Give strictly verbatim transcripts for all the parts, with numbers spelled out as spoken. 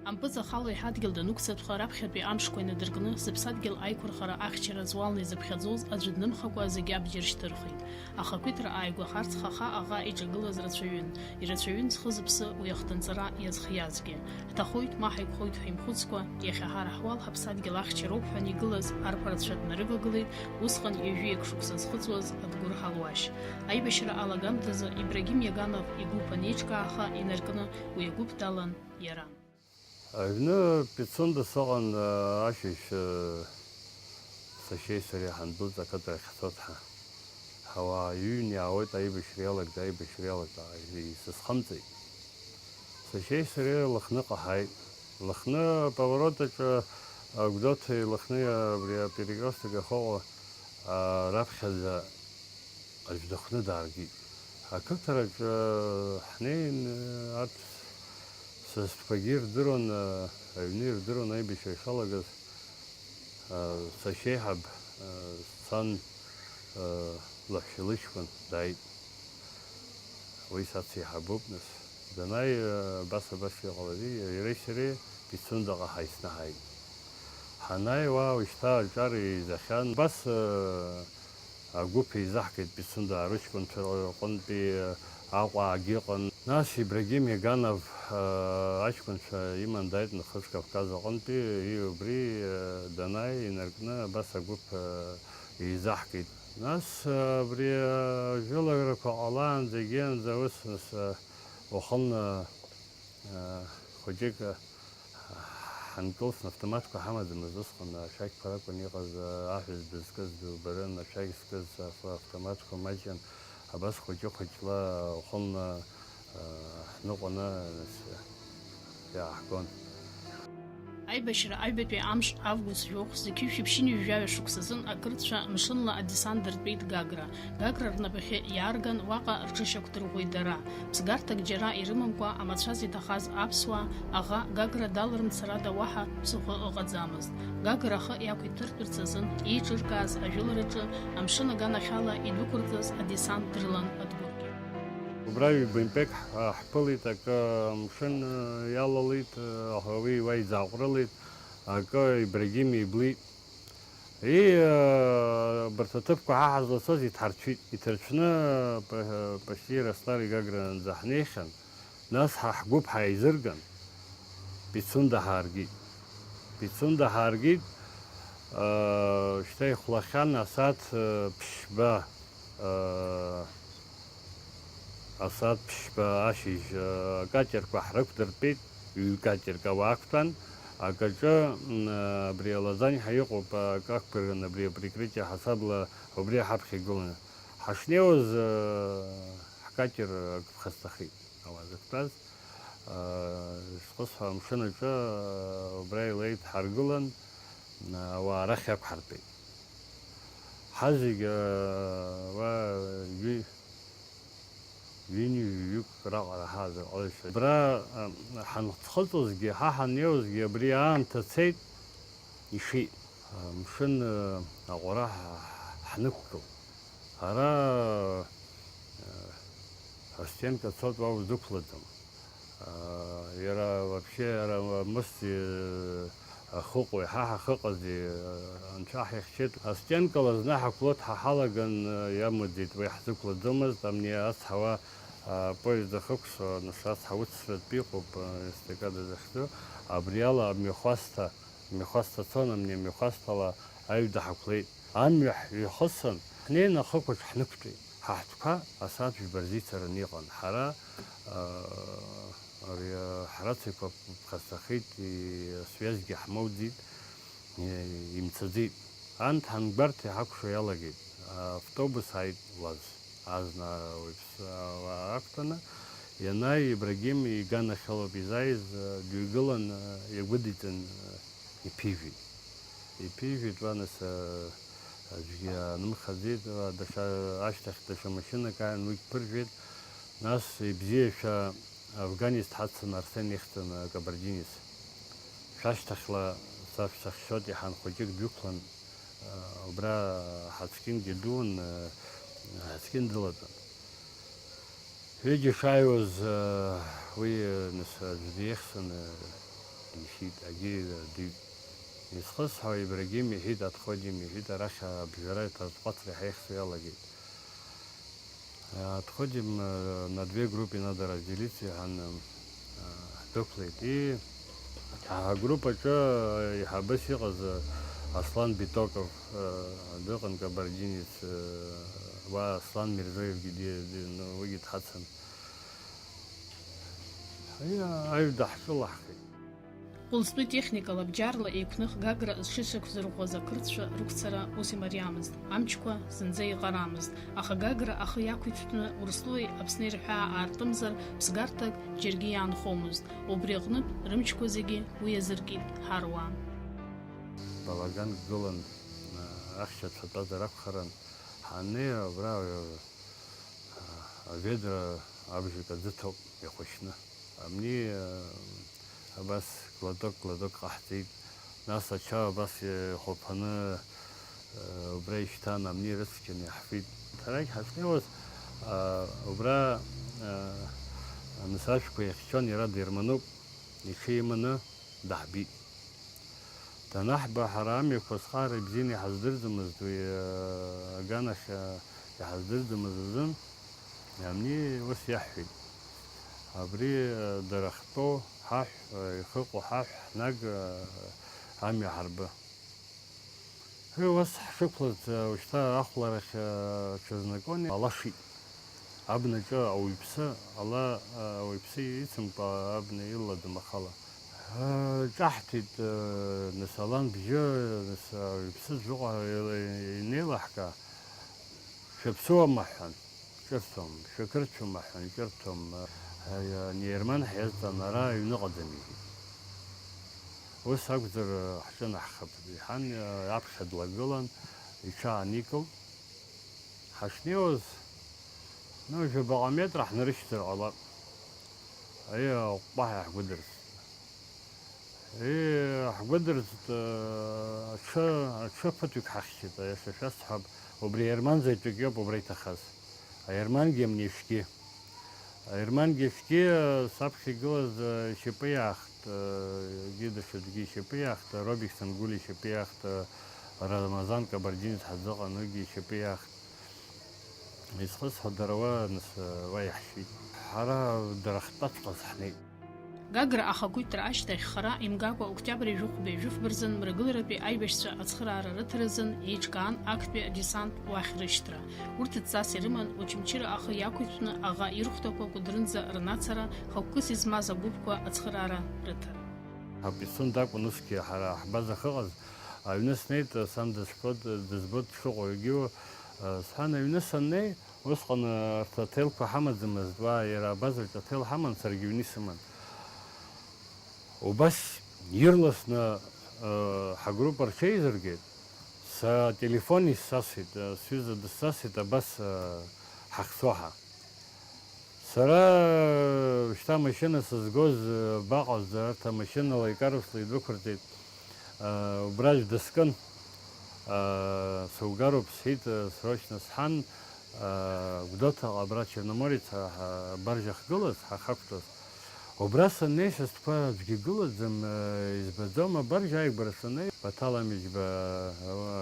Ампыҵахалаҩ ҳадгьыл данықәцатәха, раԥхьатәи амшқәа инадыркны, зыԥсадгьыл аиқәырхара ахьчара ҵуалны изыԥхьаӡоз аӡәы днымхакәа зегьы абџьар шьҭырхит. Ахақәиҭра ааигәахарц хаха аӷа иҿагылаз рацәаҩын. Ирацәаҩын зхы-зыԥсы уи ахҭынҵара иазхиазгьы. Ҳҭахоит, ма ҳаиқәхоит ҳәа имхәыцкәа, иахьа ҳара ҳуал ҳаԥсадгьыл ахьчароуп ҳәа анигылаз, арԥарацәа днарывагылеит, усҟан ҩажәи акы шықәса зхыҵуаз Адгәыр Ҳалуашь. Аибашьра алагамҭазы Ибрагим Иаганов игәыԥ анеиҿкааха инаркны, уи агәыԥ далан иара. Аҩны Пицунда сыҟан, ашьыжь, сашьеи сареи ҳандәылҵ ақыҭахь ҳцоит ҳәа. Ҳауаа иҩны иаауеит, аибашьра иалагӡа, аибашьра иалагӡа, исызхымҵеит. Сашьеи сареи Лыхныҟа ҳааит. Лыхны аповорот аҿы, Гәдоуҭеи Лыхни абри аперекресток иахьыҟоу, а, раԥхьаӡа аӡә дыхәны дааргеит. Ақыҭараҿы ҳнеин, арҭ сасдқәагьы ирдыруан, аҩны ирдыруан аибашьра ишалагаз. Сашьеиҳаб, сцан, лаҳәшьа лыҷкәын дааит. Уи сацеиҳабуп, нас. Данааи, абас, абас иҟалази, иареи сареи Пицундаҟа ҳаицны ҳааит. Ҳанааи, уа уажәшьҭа аҿар еизахьан. Абас, агәыԥ еизаҳгеит Пицунда аҷкәынцәа рҟынтәи Аҟәаагьы ыҟан. Нас Ибрагим Иаганов, аа, аҷкәынцәа иман дааит Нхыҵ Кавказ аҟынтәи, и-, убри, аа, данааи, инаркны абас агәыԥ, аа, еизаҳгеит. Нас, аа, абри, аа, ажәыларақәа ҟалаанӡагьы анӡа ус, нас, аа, уахынла, аа, хәыҷык, аа, ҳанкылсны, автоматқәа ҳамаӡамызт усҟан, ашәақьқәа ракәын иҟаз, аа, аҳәызба зкыз дубарын, ашәақь зкыз аф-, автоматқәа маҷын, абас хәыҷы-хәыҷла уахынла, аа, ҳныҟәаны, нас, иааҳгон. Аибашьра аҩбатәи амш, август жәохә, зқьи жәшәи ԥшьынҩажәи жәаҩа шықәсазын ақырҭцәа мшынла адесант дыртәеит Гагра. Гагра рнапахьы иаарган, уаҟа рҽышьақәдырӷәӷәеит дара. Ԥсгарҭак џьара ирымамкәа амацәаз иҭахаз аԥсуаа, аӷа Гагра даларымцарада уаҳа ԥсыхәа ыҟаӡамызт. Гагра ахы иақәиҭыртәырц азын еиҿыркааз ажәылараҿы амшын аганахьала идәықәырҵаз адесант дрылан Адгәыргьы. Убра ҩбаҩ-мпеик ҳ-, ҳԥылеит, акы амшын, э, иалалеит, э, аха уи уа изааҟәрылеит, акы Ибрагим иблит. И, э, абарҭ аҭыԥқәа ҳа ҳазлацоз иҭҳарцәит. Иҭарцәны, э, п-, э, Пасиа Расҭар игагранӡа ҳнеихьан, нас ҳа ҳгәыԥ ҳаизырган, Пицунда ҳааргеит. Пицунда ҳааргеит, э, шьҭа ихәлахьан асааҭ, э, ԥшьба, э, асааҭ ԥшьба ашьыжь, э, акатерқәа ҳрықәдыртәеит, ҩ-катерк ауаа ақәтәан, акаҿы, м, абри Алазаньҳәа иҟоуп, акы ақәгәырӷьан, абри априкрытие ҳасабла убри ҳаԥхьа игыланы. Ҳашнеиуаз, э, ҳкатер акы ԥхасҭахеит, ауаа зықәтәаз. Э, шәхысҳәа амшын аҿы, э, убра илеит, ҳаргылан, э, ауаа арахь иақәҳартәеит. Ҳазегь, э, уа ҩы-, ҩынҩажәаҩык раҟара ҳаазар ҟалеит. Абра, э, ҳанхыҵуазгьы, ҳа ҳаннеиуазгьы абри аамҭа цеит, ишеит. Амшын, э, аҟәара ҳ-, ҳнықәгылт. Ара, э, астенка цоит, уа узықәлаӡом. Иара вообще, иара мыст ахыҟоу, иҳа ҳахыҟази, анцәа ҳихьчеит. Астенкала зны ҳақәлоит ҳәа ҳалаган, иамуӡеит, уи ҳзықәлаӡомызт. Амни ацҳауа апоезд ахықәсо, нас ацҳа уцрантә иҟоуп, естакада захьӡу. Абри ала амҩахәасҭа, амҩахәасҭа цон, амни амҩахәасҭала аҩада ҳақәлеит. Амҩа ҳҩахысын, ҳнеины ахықәаҿ ҳнықәтәеит. Ҳа ҳтәқәа асааҭ жәба рзы ицараны иҟан. Ҳара, аа, ари, аа, ҳрациақәа ԥхасҭахеит, и-, асвиазгьы ҳмоуӡеит, и-, имцаӡеит. Анҭ ҳангәарҭа иҳакәшо иалагеит. Автобус ааит лаз, азна уаҩԥс, аа, ақәтәаны, ианааи, Ибрагим иганахьалоуп изааиз, аа, дҩагылан, аа, иагәыдиҵан, аа, иԥижәеит. Иԥижәеит, уа, нас, аа, аӡәгьы аанымхаӡеит, уа, даҽа, ашьҭахь даҽа машьынак ааин, уигь ԥыржәеит. Нас ибзиашәа афганец дҳацын, Арсен ихьӡын, акабардинец. Шәашьҭахьла са шәсыхьчоит, иҳан хәыҷык дҩықәлан, аа, убра ҳацкьынгьы дуун, аа, ҳацкьын дылатәан. Ҩыџьа шааиуаз, уи, нас, аӡә диехьсын, Ишьит, агьи дыҩт. Изхысҳәаауа Ибрагим иҳәит, Отходим иҳәит, арахь абжара иҭазҟәаҵра иҳаихсуа иалагеит. Отходим, э, на две группы надо разделиться, иҳәан, э, ҳдәықәлеит. И агруппаҿы, э, еиҳабыс иҟаз, э, Аслан Битоков, э, дыҟан, кабардинец, э, уа Аслан Мирзоевгьы ди-, ди-, ну, уигьы дҳацын. Аҩ-, аҩ даҳҿылаҳхеит. Ҟәылстәы техникала бџьарла еиқәных Гагра зҽышьақәзырӷәӷәаз ақырҭцәа рықәцара ус имариамызт, амчқәа зынӡа еиҟарамызт, аха Гагра ахы иақәиҭтәны Урыстәылеи Аԥсни рҳәаа аартымзар, ԥсгарҭак џьаргьы иаанхомызт, убри аҟнытә рымчқәа зегьы уи иазыркит ҳаруаа. Балаган гылан, ахьча цәатәазар акәхарын, ҳаннеи абра, а, аведра абжак аӡы ҭоуп иахәашьны. Амни, а, абас глоток-глоток ҟаҳҵеит. Нас ача абас ихәаԥаны, а, убра ишьҭан, амни рыцқьаны иаҳфеит. Ҳарагь ҳахьнеиуаз, а, убра, а, анысашәқәа иахьчон, иара дермануп, иҽеиманы даҳбеит. Данаҳба, ҳара амҩақәа зхара ибзианы иҳаздырӡомызт уи, э, аганахь, э, иҳаздырӡомыз азын, амни ус иаҳҳәеит. Абри, э, дара ахьтәоу ҳаҳә, э, ихыҟоу ҳаҳә ҳнаг, э, амҩа ҳарбы. Уи ус ҳшықәлаз, э, ушьҭа ахәларахь, э, ҽазнакони алашит. Абнаҿы ауаҩԥсы, ала, ауаҩԥсы ицымкәа абна илладым ахала. Ҿаҳҭит, нас, алан бжьы, нас, ауаҩԥсы зыҟа инеилаҳка, шәаԥсуама ҳәан, ҿырҭуам, шәақырҭшәома ҳәан, ҿырҭуам, ани Ерман ҳиазҵаан, ара аҩныҟаӡам, иҳәит. Ус акәзар, ҳҿынаҳхап, иҳәан, аԥхьа длагылан, иҽааникылт. Ҳашнеиуаз, ну, жәабаҟа метра ҳнарышьҭыр ҟалап. Ари аҟәҟәаҳәа ҳгәыдырст. Ии, ҳгәыдырст, э, аҽы, аҽы ԥыҭҩык ҳахьчеит, аиаша шәасҳәап, убри аерман заҵәык иоуп убра иҭахаз. Аермангьы амнешьгьы. Аермангьы ишьгьы, э, саԥхьа игылаз, э, ишьапы иаахт, э, егьи даҽаӡәгьы ишьапы иаахт, Робик Сангәылиа ишьапы иаахт, э, Рамазан Кабардинец ҳазыҟан, уигьы ишьапы иаахт. Изхысҳәо дара уа, нас, уа иаҳшьит. Ҳара дара ахьтәаҵәҟьаз ҳнеит. Гагра ахақәиҭра ашьҭахь хара имгакәа октиабр жәохәбеи жәыфба рзын мрагыларатәи аибашьцәа ацхыраара рыҭаразын еиҿкаан актәи адесант уахь рышьҭра. Урҭ дҵас ирыман Очамчыра ахы иақәиҭтәны аӷа ирхәҭақәа Кәыдрынӡа рнацара, хықәкыс измаз агәыԥқәа ацхыраара рыҭара. Ҳапицунд акәын усгьы ҳара ҳбаза ахьыҟаз. Аҩны снеит, сан дызшәо, дызбо дшыҟоу егьиу, сҳәан, аҩны саннеи, усҟан арҭ аҭелқәа ҳамаӡамызт, уа иара абазаҿ аҭел ҳаман, саргьы ҩны исыман. Убас ирласны, ҳагруппа рҽеизыргеит, сателефон иссасит, сҩыза дыссасит, абас ҳахьцо ҳәа. Сара шьҭа амашьына сызгоз, баҟаз, арҭ амашьынала икарусла идәықәырҵеит. Убра аӡә дыскын. Сугароуп, сҳәеит, срочно сҳан, Гәдоуҭаҟа абра Черноморец ҳа, ҳа, абаржә ахьгылаз, ҳахақәтәаз. Убра саннеи, са стәқәа аӡәгьы игылаӡам, избаӡом, абаржә ааигәара саннеи, Баҭал Амиџьба,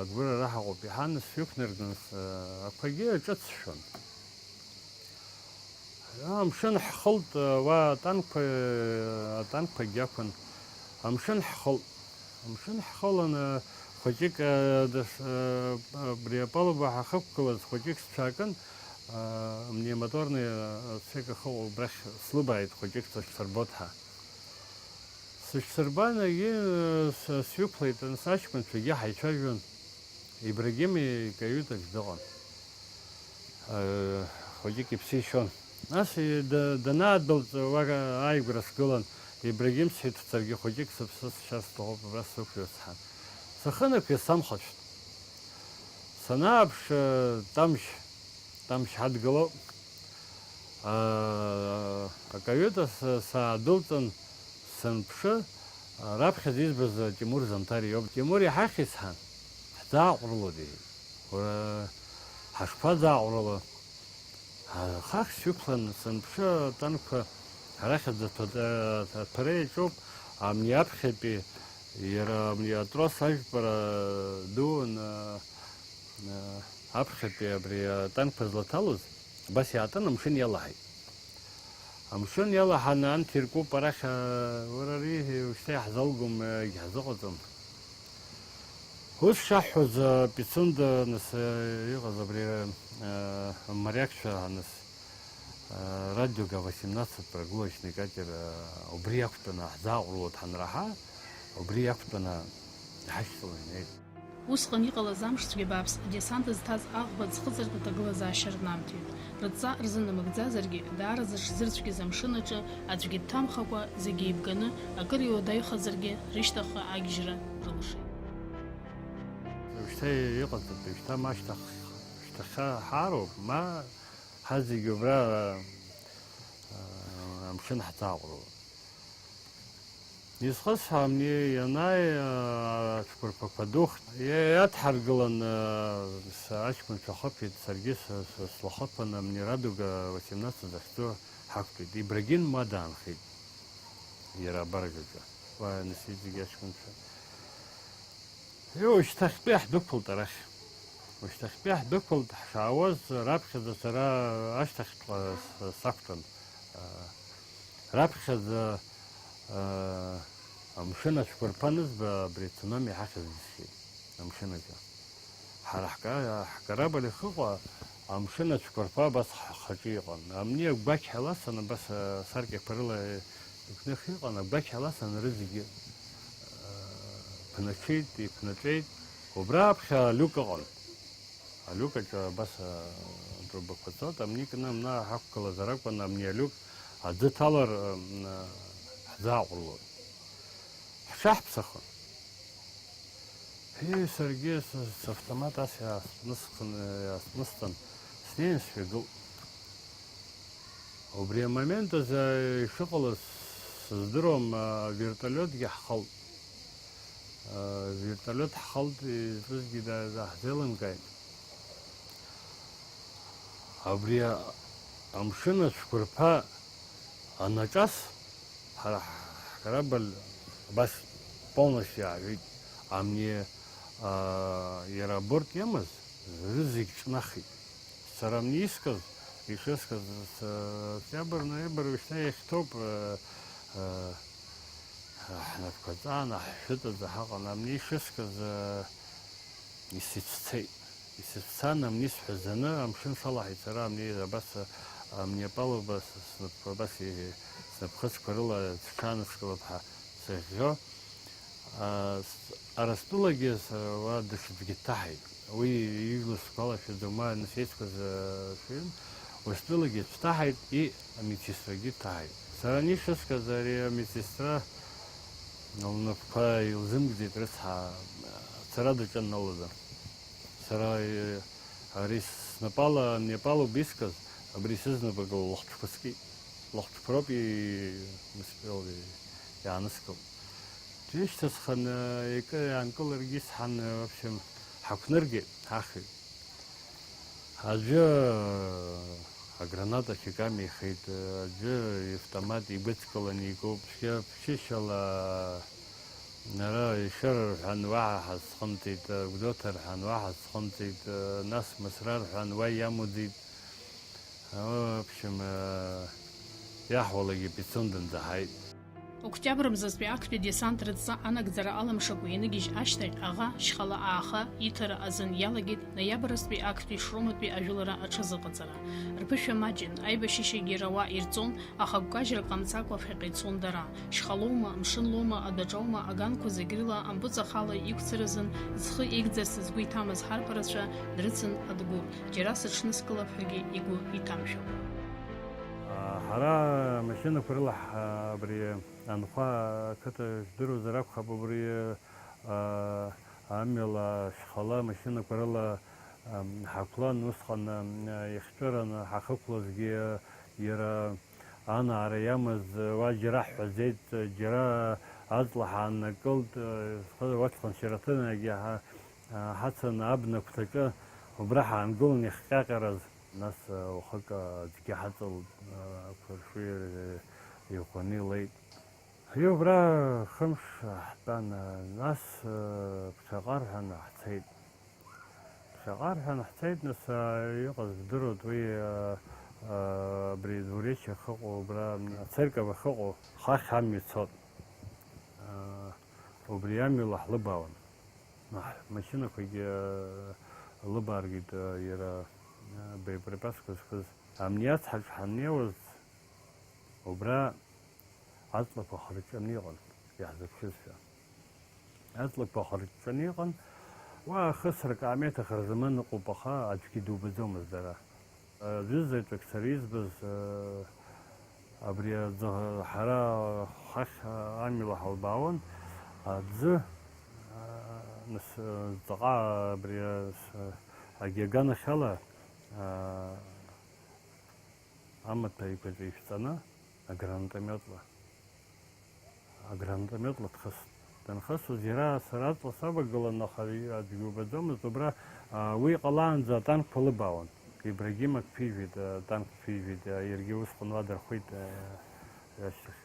Адгәыр ара ҳаҟоуп иҳан, сҩықәнаргон, с-, ақәагьы ҿыцшәон. Амшын ҳхылт, уа атанкқәа, атанкқәагьы ақәын. Амшын ҳхылт. Амшын ҳхыланы, хәыҷык, а, дас-, а, абри апалуба ҳахықәгылаз, хәыҷык сцәаакын, а, мне моторный, а, отсек ахы убрахь слыбааит, хәыҷык сышәсырбоит ҳәа. Сышәсырбан, егьи, а, с-, сҩықәлеит, нас аҷкәынцәагьы ҳаицәажәон. Ибрагим икаиутаҿ дыҟан. Э, хәыҷык иԥсы ишьон. Нас и-, да-, данаадәылҵ, уа ааигәара сгылан, Ибрагим сҳәеит, саргьы хәыҷык сыԥсы сшьар сҭахуп, абра сықәҩа сҳәан. Сахы нақәиас самхацәт. Санааԥш, э, Тамшь, Тамшь ҳадгылоуп. Аа, акаиута с-, саадәылҵын, санԥшы, раԥхьаӡа избаз Тимур Замҭариа иоуп. Тимур иҳахьи сҳәан, ҳӡааҟәрылоит, иҳәеит. Уара, ҳашԥаӡааҟәрыло? Ахахь сҩықәлан санԥшы, атанкқәа арахь аӡаҭәа-, аҭәара иаҿуп, Амни аԥхьатәи, иара амни атрос ажәпара ду, ана, а, аԥхьатәи абри атанкқәа злаҭалоз, абас иаатын, амшын иалаҳаит. Амшын иалаҳаны анҭ иркуп арахь, а, уара ари уажәшьҭа иаҳзалгом, егьҳазыҟаҵом. Ус шаҳҳәоз, а, Пицунда, нас, а, иҟаз абри, а, морякцәа, нас, а, радиога восемнадцать прогулочный катер, а, убри иақәтәаны ҳзааҟәлуа ҳанраҳа, убри иақәтәаны иҳашьҭалан инеит. Усҟан иҟалаз амшцәгьа бааԥс адесант зҭаз аӷба ӡхыҵыртә аҭагылазаашьа рнамҭеит. Рыдҵа рзынамыгӡазаргьы, даараӡа дшзырцәгьаз амшын аҿы аӡәгьы дҭамхакәа, зегьы еибганы, акыр иуадаҩхазаргьы, рышьҭахьҟа агьежьра рылшеит. Шьҭа иҟаҵатәи, шьҭа ма шьҭах-, шьҭахьа ҳаароуп, ма ҳазегь убра, а, амшын ҳзааҟәроуп. Изхысҳәаамни ианааи, а, ацәқәырԥақәа духт. Иа-, иадҳаргылан, а, с-, аҷкәынцәа хыԥеит, саргьы с-, с-, слахыԥан, амни радуга восемнадцать захьӡу ҳақәтәеит. Ибрагим ма даанхеит. Иара абаргаҿы. Уа, нас иҵегь аҷкәынцәа. Иу, шьҭахьтәи ҳдәықәлт арахь. Ушьҭахьтәи ҳдәықәлт, ҳшаауаз, раԥхьаӡа сара ашьҭахьтәҟа с-, сақәтәан. А, раԥхьаӡа, а, амшын ацәқәырԥа анызба, абри ацунами ҳахьыз џьысшьеит, амшын аҿы. Ҳара ҳка-, ҳкорабль ахьыҟоу амшын ацәқәырԥа абас ҳхаҿы иҟан. Амни агәақь аласан, абас, а, саркьақәа рыла икны иҟан, агәақь аласан рызегьы, а, ԥнаҽит, иԥнаҵәеит. Убра аԥхьа алиук ыҟан. Алиук аҿы абас, а, атрубақәа цоит, амни кны амна ҳақәгылазар акәын, амни алиук аӡы ҭалар, а, м, а, ҳзааҟәрлон. Ҳшаҳԥсахын. Ии, саргьы с-, савтомат ас иаасԥнысхын, иаасԥнысҵан, снеин сҩагылт. Убри амомент азы ишыҟалаз сыздыруам, а, вертолиотгьы ҳхалт. А, вертолиот ҳхалт, изтәызгьы да-, даҳзеилымкааит. Абри а-, амшын ацәқәырԥа анаҿас, ҳара ҳкорабль абас полностью иаажәит. Амни, а, иара аборт иамаз рызегь ҿнахит. Сара амни искыз, ишыскыз, с-, октиабр, ноиабр уажәшьҭа иахьҭоуп, а, а, ҳнапқәа ҵааны ҳшәытаӡа ҳаҟан. Амни ишыскыз, а, исыцәцеит. Исыцәцан, амни сҳәазаны, амшын салаҳаит сара, амни абас, амни апалуба с-, снапқәа абас и-, снапхыцқәа рыла сҽааныскылап ҳәа сыхьхьо. А, с-, Арыстәылагьы с-, уа даҽаӡәгьы дҭаҳаит. Уи ижәла сгәалашәаӡом, ма анысеицқәаз, а, шәин, Урыстәылагьы дҭаҳаит, и амедсестрагьы дҭаҳаит. Сара ани шыскыз, ари амедсестра лнапқәа илзымгӡеит, рыцҳа, ацара даҿын лыда. Сара, э, ари снапала, Непал убисказ, абри сызнапык лыхцәқәа скит. Лыхцәқәа роуп и-, мыспел и-, иааныскылт. Ишьҭысхын, э, икы-, иаанкыларгьы исҳан, э, в общем, ҳақәныргеит, ҳахеит. Аӡәы, э, аграната шьаками ихеит, э, аӡәы иавтомат игәыҵкыланы икуп, цәгьа ԥшьышьала Ара ишыра рҳәан уаҳа ҳазхымҵит, Гәдоуҭа рҳәан уа ҳазхымҵит, нас Мысра рҳәан уа иамуӡеит. В общем, иаҳуалагьы Пицунданӡа ҳаит. Октиабр мзазтәи актәи десант рыдҵа анагӡара аламшакәа ианыгьежь ашьҭахь, аӷа шьхала ааха иҭара азын иалагеит ноиабрзтәи актәи Шроматәи ажәылара аҽазыҟаҵара. Рԥышәа маҷын, аибашьышьагьы рауа ирҵон, аха гәкажьрак ҟамҵакәа ԥхьаҟа ицон дара. Шьхалоума, мшынлоума, адәаҿоума, аганқәа зегь рыла ампыҵахала иқәцаразын, зхы еигӡарц згәы иҭамыз ҳарԥарацәа дрыцын Адгәыр, џьара сыҽныскылап ҳәагьы игәы иҭамшәакәа. Ҳара амашьынақәа рыла ҳ-, абри Анхәа ақыҭа жәдыруазар акәхап, убри, а, амҩала шьхала амашьынақәа рыла, а, ҳақәлан, усҟан, а, ихьтәыраны ҳахықәлазгьы иара анаара иамаз уа џьара ҳҳәазеит, џьара аҵла ҳааннакылт, уаҵәҟьан Шьараҭынаагьы ҳа-, ҳацын абна агәҭаҿы, убра ҳаангылан ихҟьаҟьараз, нас уахык аӡгьы ҳаҵалт, ақәыршәи иӷәӷәаны илеит. Убри убра хымш ҳтәан, нас, э, ԥхьаҟа рҳәан ҳцеит. Ԥхьаҟа рҳәан ҳцеит, нас, э, иҟаз бдыруеит уи, э, э, абри Двуречие ахьыҟоу, убра ацерков ахьыҟоу, хахь амҩа цот. Э, убри амҩала ҳлыбаауан. Аҳ, машьынақәагьы, э, лыбааргеит, э, иара, э, боеприпасқәа зкыз. Амни ацҳаҿ ҳаннеиуаз, убра аҵлақәа хырҷҷаны иҟан, иаҳзыԥшызшәа. Аҵлақәа хырҷҷаны иҟан, уа ахысра каамеҭ ахырзаман ыҟоуп, аха аӡәгьы дубаӡомызт дара. Ҩызаҵәык сара избаз, э, абри аӡы, ҳара хахь амҩала ҳалбаауан, аӡы, э, нас, э, ҵаҟа абри, э, с-, агьаганахьала, э, амаҭәа еиқәаҵәа ишәҵаны, агранатомиотла. Агранатомиотла дхыст. Данхысуаз иара сара аҵла савагылан, аха аӡәгьы убаӡомызт. Убра, а, уи ҟалаанӡа атанкқәа лыбаауан. Ибрагим ак ԥижәеит, атанк ԥижәеит, а, иаргьы усҟан уа дырхәеит, а, ашьҭахь.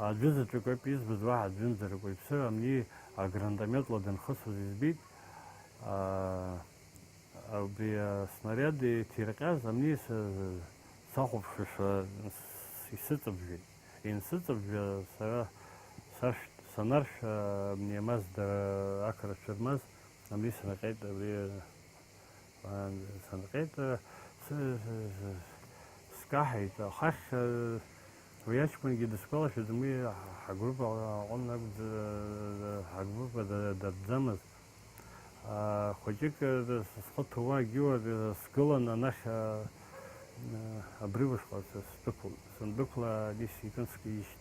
Аӡәы заҵәык ауп избаз, уаҳа аӡәымзаракәа иԥсы амни агранатомиотла данхысуаз избеит. А, Абри аснариад иҭирҟьаз амни са-, сахәаԥшышәа с-, исыҵабжәеит. Инсыҵабжәа сара сашәт-, санаршә, амни амаз дара ақырҭцәа рмаз, амни санаҟьеит, абри, а, санаҟьеит, а, сы-, сы-, сы-, скаҳаит, ахахь, а, уи аҷкәынгьы дысгәалашәаӡом, уи ҳ-, ҳгруппа аҟны акәӡа-, ҳгруппа да-, датәӡамызт. Хәыҷык схы ҭууа агьиуа сгылан анахь, абри бышҟа сдәықәлт. Сандәықәла, Алис итәын сгьежьит.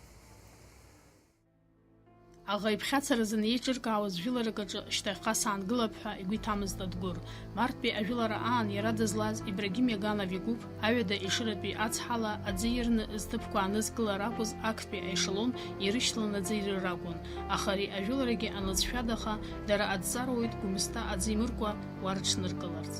Аӷа иԥхьацаразын еиҿыркаауаз жәыларак аҿы шьҭахьҟа саангылап ҳәа игәы иҭамызт Адгәыр. Марттәи ажәылара аан иара дызлаз Ибрагим Иаганов игәыԥ Аҩада Ешыратәи ацҳала аӡы ирны зҭыԥқәа аанызкыла ракәыз актәи аешелон ирышьҭаланы аӡы ирыр акәын, аха ари ажәыларагьы анлыҵшәадаха, дара адҵарауаҩ Гәымсҭа аӡы имыркәа уа рыҽныркыларц.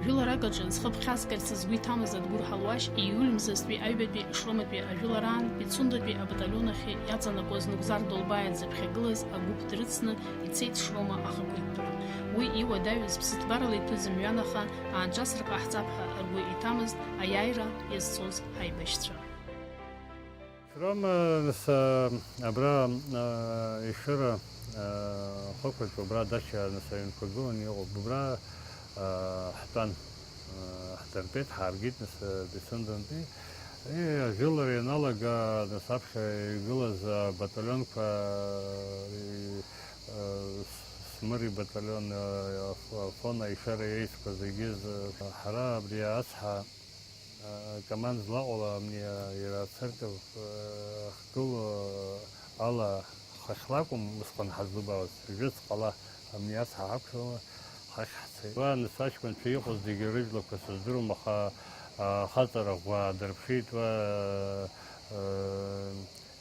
Жәыларак аҿы зхы ԥхьазгарц згәы иҭамыз Адгәыр Ҳалуашь ииуль мзазтәи аҩбатәи Шроматәи ажәылараан Пицундатәи абаталион ахь иаҵанакуаз Нугзар Долбаиа дзыԥхьагылаз агәыԥ дрыцны ицеит Шрома ахақәиҭтәра. Уи иуадаҩыз ԥсыҭбарала иҭәыз мҩан аха, аанҿасра ҟаҳҵап ҳәа ргәы иҭамызт аиааира иазцоз ҳаибашьцәа. Шрома, нас, а, абра, а, Ешыра, а, ахықәаҿ убра адача, нас, аҩнқәа гыланы иҟоуп. Убра, а, ҳтәан, а, ҳдыртәеит, ҳааргеит, нас, а, Пицундантәи. И, ажәылара ианалага, нас, аԥхьа игылаз абаталионқәа, и, а, С-, Смыр ибаталион, а, Аф-, Афон, Ешыра иеизқәа зегьы з-, ҳара абри ацҳа, а, команд злаҟоу амни, а, иара ацерковь, а, ахьгылоу, а, ала хахьла акәым усҟан ҳазлыбаауаз, жәыц ҟала амни ацҳа ҳақәшәала хахь ҳцеит. Уа, нас, аҷкәынцәа иҟоу зегьы рыжәлақәа сыздыруам, аха, а, хаҵара ӷәӷәа аадырԥшит, уа, а,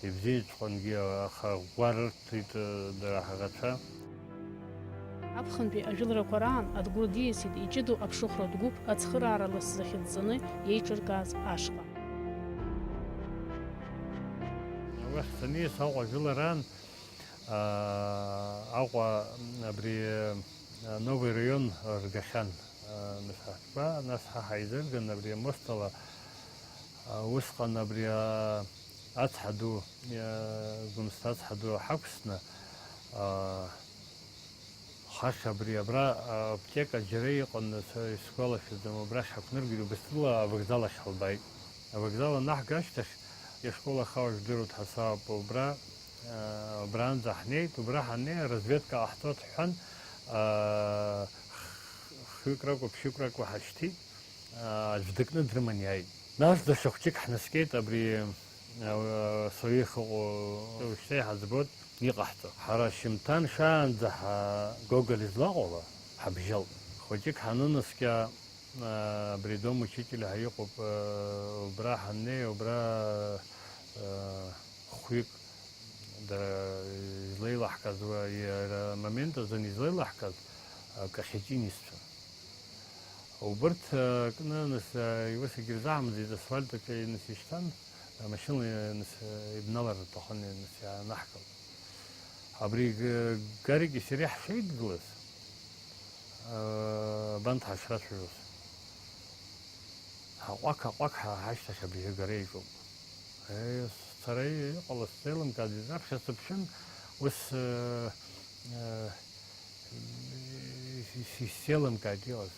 ибзиаҵәҟьангьы, аха ӷәӷәа рырҭеит, а, дара ҳаӷацәа. Аԥхынтәи ажәыларақәа раан Адгәыр диасит иҷыдоу аԥшыхәратә гәыԥ ацхыраара лас захьыҵәҵәаны иеиҿыркааз ашҟа. Уахь саниас Аҟәа ажәылараан, аа, Аҟәа абри, а, Новый район ргахьан, а, нас ҳтәқәа, нас ҳа ҳаизырган абри амостала, а, усҟан абри, а, ацҳа ду, а, Гәымсҭа ацҳа ду ҳақәсны, а, Хахь абри абра аптека џьара иҟан, са исгәалашәаӡом, абрахь ҳақәныргеит, Убыстәыла авокзал ахь ҳалбааит. Авокзал анаҳга ашьҭахь, ишкол ахала жәдыруеит ҳасаб, убра, а, убраанӡа ҳнеит, убра ҳаннеи, разведка ҟаҳҵоит ҳҳәан, а, х-, хҩык ракәу, ԥшьҩык ракәу ҳашьҭит. Аӡә дыкны дрыман иааит. Нас даҽа хәҷык ҳнаскьеит, абри, а, соҩы ахьыҟоу, уажәшьҭа иҳаӡбоит иҟаҳҵо. Ҳара шьымҭан шаанӡа ҳа-, Гоголь излаҟоула ҳабжьалт. Хәҷык ҳанынаскьа, а, абри Дом учителя ҳәа иҟоуп, а, убра ҳаннеи, убра, а, хәҩык дара излеилаҳкааз, уа, иара амомент азын излеилаҳкааз, а, кахетинистцәа. Убырҭ, а, кны, нас, а, иусагьы ирзаҳамӡеит, асфальт аҿы, нас, ишьҭан, Амашьына, нас, ибналар рҭахын, нас, иаанаҳгалт. Абри г-, Гарики сареи ҳшеидгылаз, а, абанҭ ҳашрацәажәоз. Аҟәақ, аҟәақ ҳа-, ҳашьҭахь абжьы агара иаҿуп. Е, сцара иҟалаз сзеилымкааӡеит, раԥхьа сыԥшын, ус, э, э, ис-, ис-, исзеилымкааит иҟаз.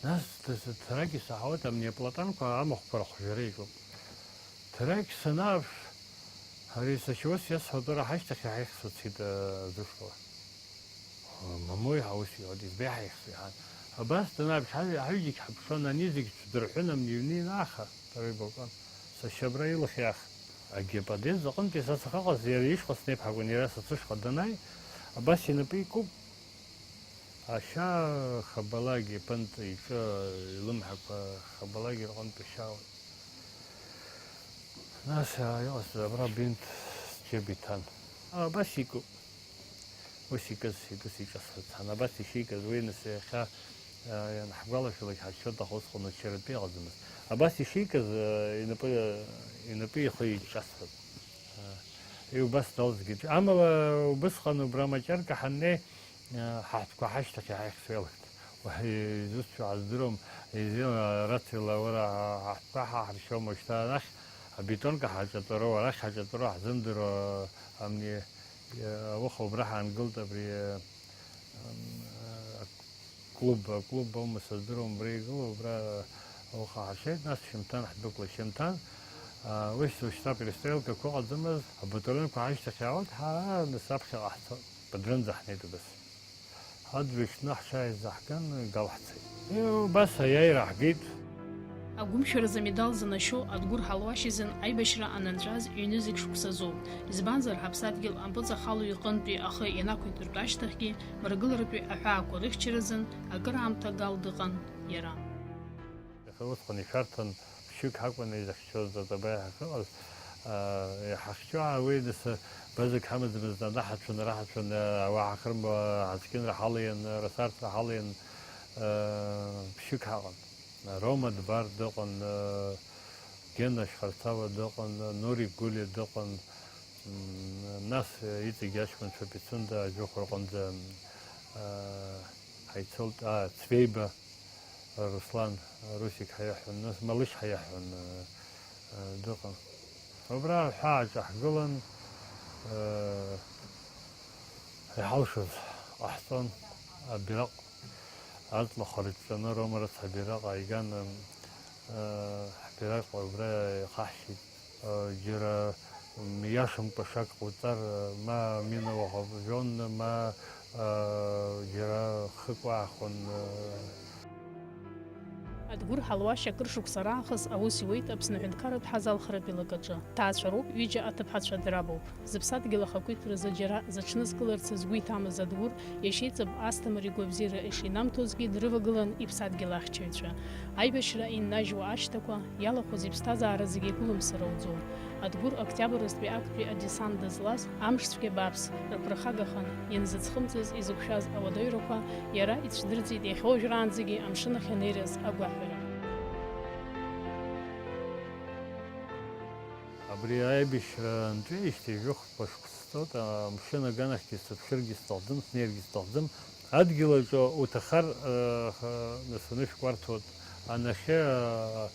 Нас ҭ-, ҭ-, ҭарак исаҳауеит, амни аплатанқәа амахәқәа рахәжәара иаҿуп. Ҭарак санааԥш, ари сашьа ус иасҳәо атәара ҳашьҭахь иҳаихсуа дцеит, э, Зушкала. Мамои ҳәа ус иҳәоит, избеиаҳаихсуа иҳәан. Абас данааԥш, ҳажә-, ҳаҩыџьагь ҳаԥшуан, ани зегь цәдырҳәын, амни иҩны инаха, ҭара ибакуан. Сашьа абра илахь иаах. ГИБДД аҟынтәи са сахьыҟаз иара ишҟа снеиԥҳакуан, иара сыцәышҟа данааи, абас инапы икуп, ашьа хабалагь иԥынҵа иҿы, илымҳақәа хабалагь рҟынтә ишьауеит. Нас, а, иҟасҵаз абра бинт сџьыба иҭан. Абас икуп. Ус икыз, икыз иҿасҳәацан. Абас ишикыз, уи нас иахьа, а, ианаҳгәалашәалак ҳазшоит, аха усҟан уччаратәы иҟаӡамызт. Абас ишикыз, а, инапы, инапы ихы иҿасҳәап. А, и убас далҵгеит. Амала убысҟан убра Маҷарка ҳаннеи, Ҳаҳҭқәа ҳашьҭахь иҳаихсуеилакт. Уаҳа изусҭцәоу ҳаздыруам, изин арацәала уара ҳаҳҭқәа ҳаҳаршьом, уажәшьҭа арахь абетонка ҳаҿатәароу, арахь ҳаҿатәароу ҳзымдыруа, амни, ауха убра ҳаангылт абри, ам, аклуб, аклуб аума сыздыруам, убра игылоу, убра ауха ҳаршеит, нас шьымҭан ҳдәықәлеит, шьымҭан, а, уи шьҭа перестрелкақәа ыҟаӡамыз, абаталионқәа ҳашьҭахь иаауеит, ҳа, нас аԥхьаҟа ҳцо. Быдрынӡа ҳнеит убас. Адгьыл шьны ҳҽааизаҳган, Гал ҳцеит. Убас аиааира ҳгеит. Агәымшәаразы амедал занашьоу Адгәыр Ҳалуашь изын аибашьра анынҵәаз ҩ-нызқь шықәсазоуп, избанзар, ҳаԥсадгьыл ампыҵахалаҩ иҟынтәи ахы ианақәиҭыртә ашьҭахьгьы мрагыларатәи аҳәаақәа рыхьчаразын акыраамҭа Гал дыҟан иара. Иахьа усҟан ишәарҭан ԥшьҩык ҳакәын изыхьчоз, Атабаиа ҳахьыҟаз, аа, иҳахьчо, аа, уи нас базак ҳамаӡамызт, ана ҳацәын, ара ҳацәын, ауаа ҳахырмуа, ҳацәкьынра ҳалиан, расарҭра ҳалиан, аа, ԥшьҩык ҳаҟан. Рома Дбар дыҟан, аа, Гена Шьхарцава дыҟан, Нурик Гәлиа дыҟан, м, нас иҵегь аҷкәынцәа Пицунда аџьықәреи рҟынӡа, аа, ҳаицылт, аа, Цвейба. Руслан, Русик ҳәа иаҳҳәон, нас Малышь ҳәа иаҳҳәон, э, э, дыҟан. Убра аҳәаа ҿаҳгылан, э, иҳалшоз ҟаҳҵон, абираҟ аҵла хырҵәҵәаны Рома рыцҳа абираҟ ааиган, э, ҳбираҟ убра ихаҳшьит. Џьара, м, иашамкәа шак ҟауҵар, ма амина уаӷажәон, ма, а, џьара хык уаахон. Адгәыр Ҳалуашь акыр шықәса раахыс аус иуеит Аԥсны аҳәынҭқарратә ҳазалхратә еилакаҿы. Ҭаацәароуп, ҩыџьа аҭыԥҳацәа драбуп. Зыԥсадгьыл ахақәиҭразы џьара зыҽнызкыларц згәы иҭамыз Адгәыр, иашьеиҵб Асҭамыр игәабзиара ишинамҭозгьы, дрывагылан иԥсадгьыл ахьчаҩцәа. Аибашьра иннажьуа ашьҭақәа иалахәыз иԥсҭазаара зегьы игәылымсыр ауӡом. Адгәыр октиабртәи актәи адесант дызлаз, амшцәгьа бааԥс рыԥырхагахан ианзыӡхымҵыз изықәшәаз ауадаҩрақәа иара ицәдырӡит иахьа уажәраанӡагьы амшын ахь анеириаз агәаҳәара. Абри аибашьра нҵәеижьҭеи жәохәба шықәса сҵоит, амшын аганахьгьы сыԥшыргьы сҭахӡам, снеиргьы сҭахӡам. Адгьыл аҿы уҭахар, э, х-, нас анышә уарҭоит. Анахьы, э,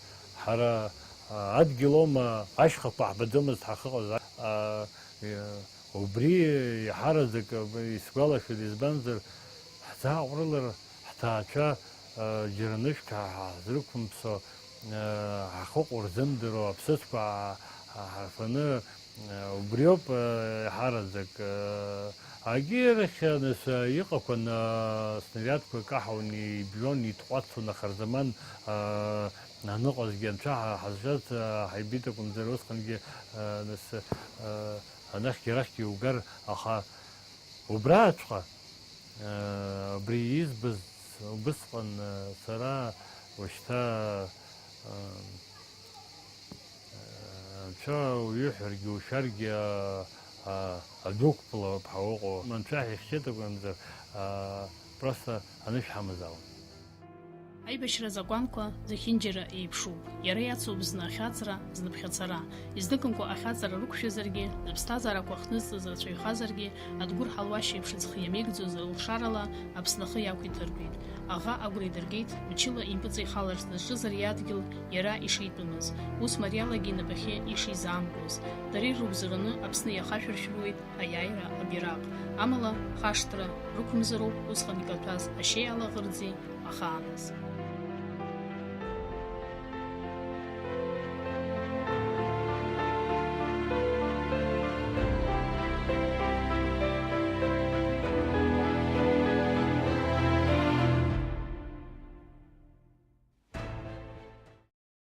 ҳара, э, адгьыл аума ашьхақәа ҳбаӡомызт ҳахьыҟаз. А, э, убри иаҳараӡак, э, исгәалашәоит, избанзар, ҳӡааҟәрылар ҳҭаацәа, э, џьара нышәк ҳа-, ҳа-, ҳзрықәымԥсо, э, ҳахьыҟоу рзымдыруа, аԥсыӡқәа ҳа-, ҳа-, ҳарфаны, Убриоуп, еиҳараӡак, агьирахь, нас, иҟақәан, снариадқәа каҳауан, ибжьон, итҟәацуан, аха рзаман аныҟазгьы, анцәа ҳа-, ҳазшаз ҳаибит акәымзар, усҟангьы, нас, анахьгьы арахьгьы иугар, аха убраҵәҟьа, абри избаз убысҟан, сара уажәшьҭа, Анцәа уиҳәаргьы ушәаргьы, а, а, адәы уқәԥалап ҳәа уҟоу. Анцәа ҳихьчеит акәымзар, а, просто анышә ҳамазаауан. Аибашьра азакәанқәа зехьынџьара еиԥшуп. Иара иацуп зны ахьаҵра, зны ԥхьацара. Изныкымкәа ахьаҵра рықәшәазаргьы, зыԥсҭазаарақәа хнызҵаз рацәаҩхазаргьы, Адгәыр ҳалуашьеиԥш зхы иамеигӡоз рылшарала Аԥсны ахы иақәиҭыртәит. Аӷа агәра идыргеит, мчыла импыҵихаларц дызҿыз ари адгьыл иара ишитәымыз, ус мариалагьы инапахьы ишизаамкуаз. Дара ирыгәзыраны Аԥсны иахашәыршәыруеит аиааира абираҟ. Амала, хашҭра рықәымзароуп усҟан икаҭәаз ашьеи алаӷырӡи ахааназ.